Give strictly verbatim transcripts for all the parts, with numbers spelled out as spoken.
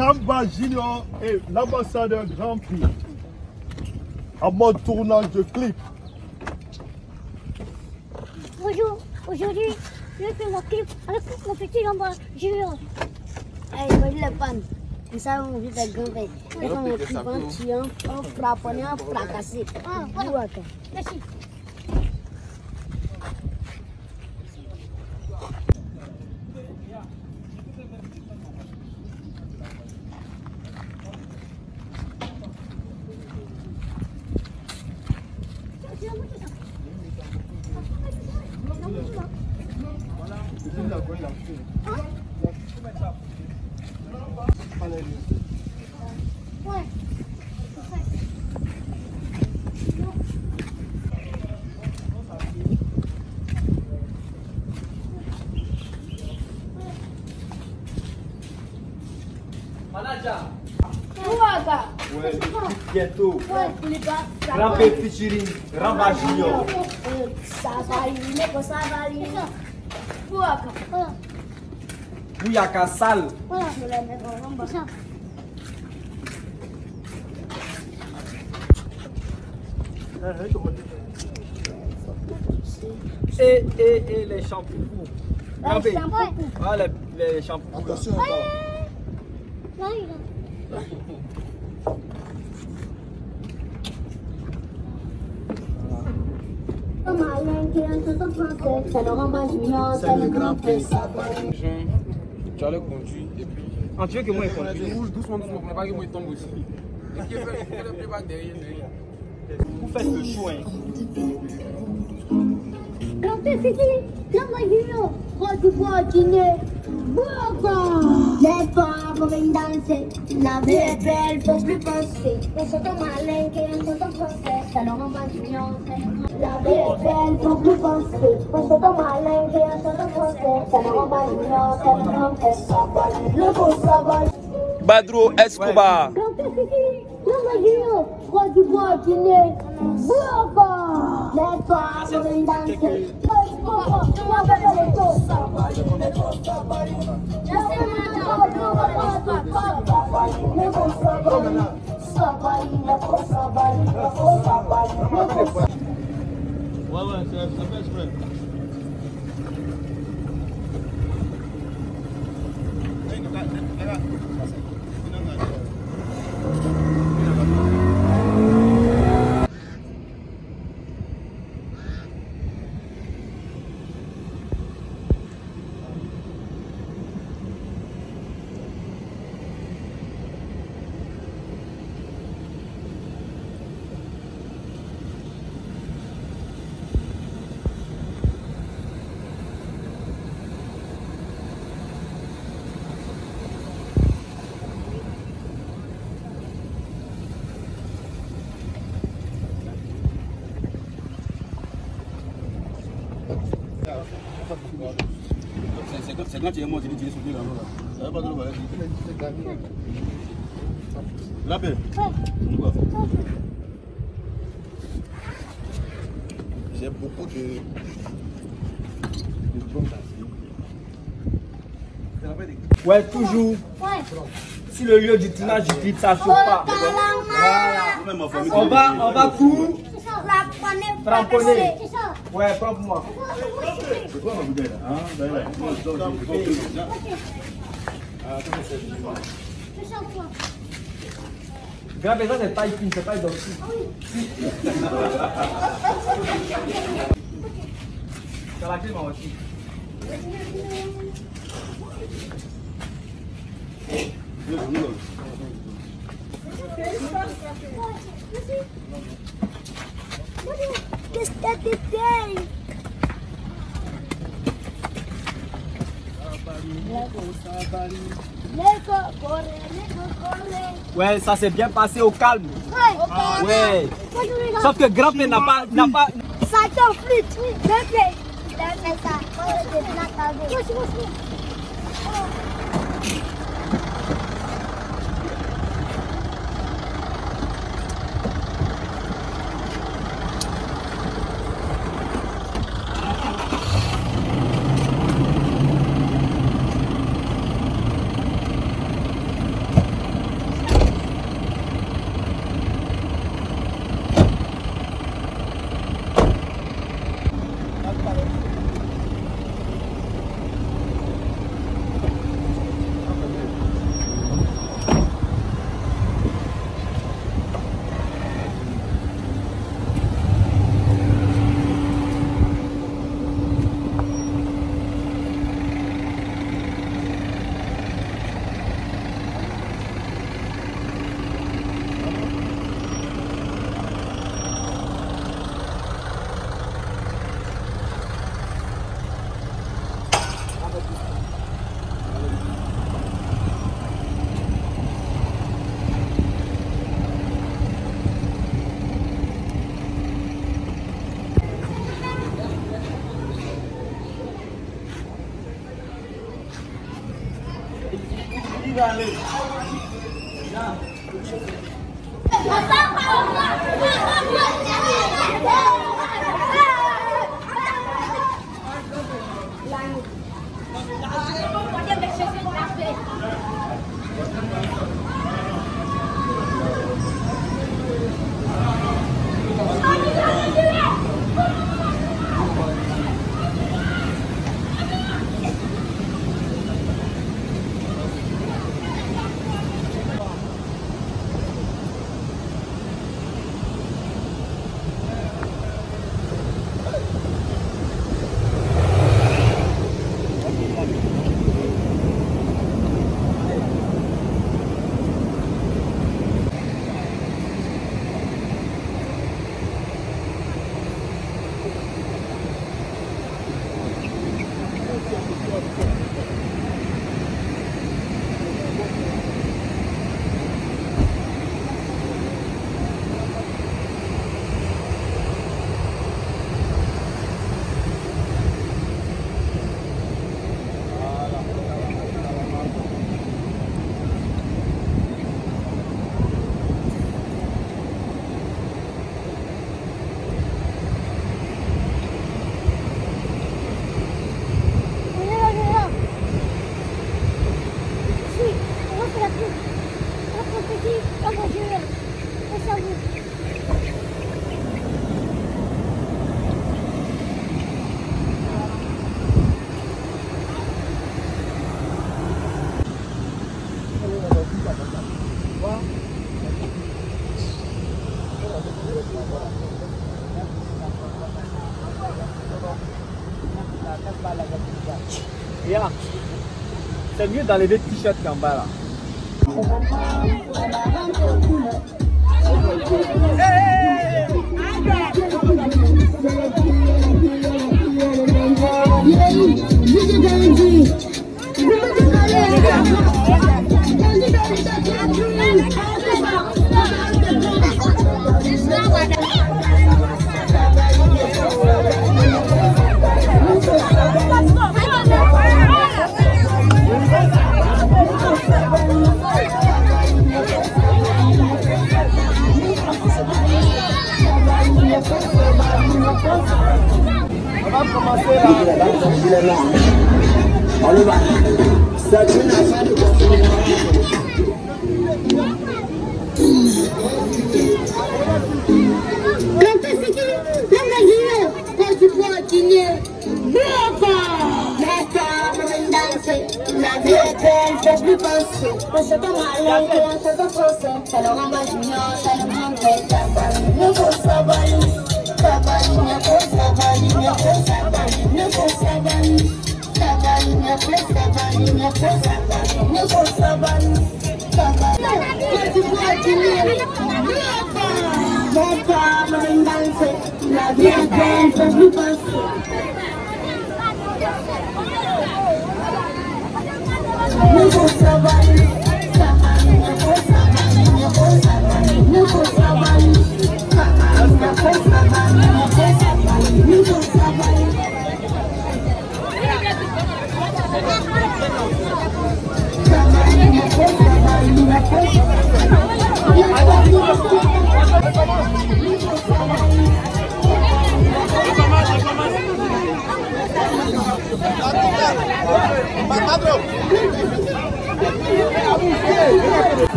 Ramba Junior et l'ambassadeur Grand P en mode tournage de clip. Bonjour, aujourd'hui, je fais mon clip avec mon petit Ramba Junior. Hey, bonjour les fans. Nous avons envie de grandir. Nous avons un clip entier en, en frappant et en fracassé. Ah, voilà. Merci. Manager. Byentou. Grand P featuring Ramba Junior. Sa va rive, sa va rive. Bouyaka sal. E, e, e, les champoupous. Grand P. Ah, les, les champoupous. Attention. Jan, tu veux que moi je conduise? Doucement, doucement, pa gen mwen tonbe aussi. Pou fè se chwen. Kanpe figi, kanpe Junior, pran ti pran Gine. Boga! Lèv kò a pou vin danse. Lavi e bèl, fò pli panse. Yon tonton malen ke yon tonton fransè. Salon Ramba Junior. Lavi e bèl, fò pli panse. Yon tonton malen ke yon tonton fransè. Salon Ramba Junior, salon Ramba. Badro Escobar. Kanpe figi. Mwen mwen Junior, pran ti pran Gine. Boga! Lèv kò a pou vin danse. Ouais, ouais, c'est, c'est fait exprès. Lapè. J'ai beaucoup de, de bonnes. Ouais, toujours sur le lieu du tournage du clip, ça chauffe pas. Voilà. On va, on va tout cramponner. Ouais, prends pour moi. Granpè, sa se pay fin, se pay dòk. Sa la clé, maman, aussi. Ouais, ça s'est bien passé au calme. Ouais. Sauf que Grand P n'a pas, n'a pas. Ça t'en flit. Grand P. Ya. Sèm yo dan leve t-shirt kanba la. Kante siki, langaj yo, pèdi pwa, kinye. Bèta! Bèta, mwen danse. Lavi a bèl, fò pli panse. Mwen se te malen, mwen se te franse. Salon Ramba Junior, salon Grand Prêtre. Savalin, Savalin, Savalin, Savalin, Savalin, Savalin, Savalin, Savalin, Savalin. Bèta, mwen danse. Lavi a bèl, fò pli panse.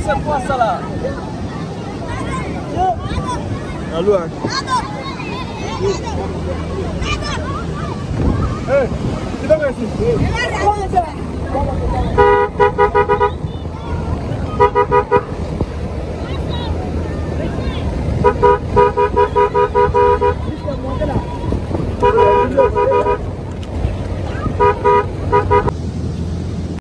Se kwa sa la? Alo a. Hey, ki bagay si?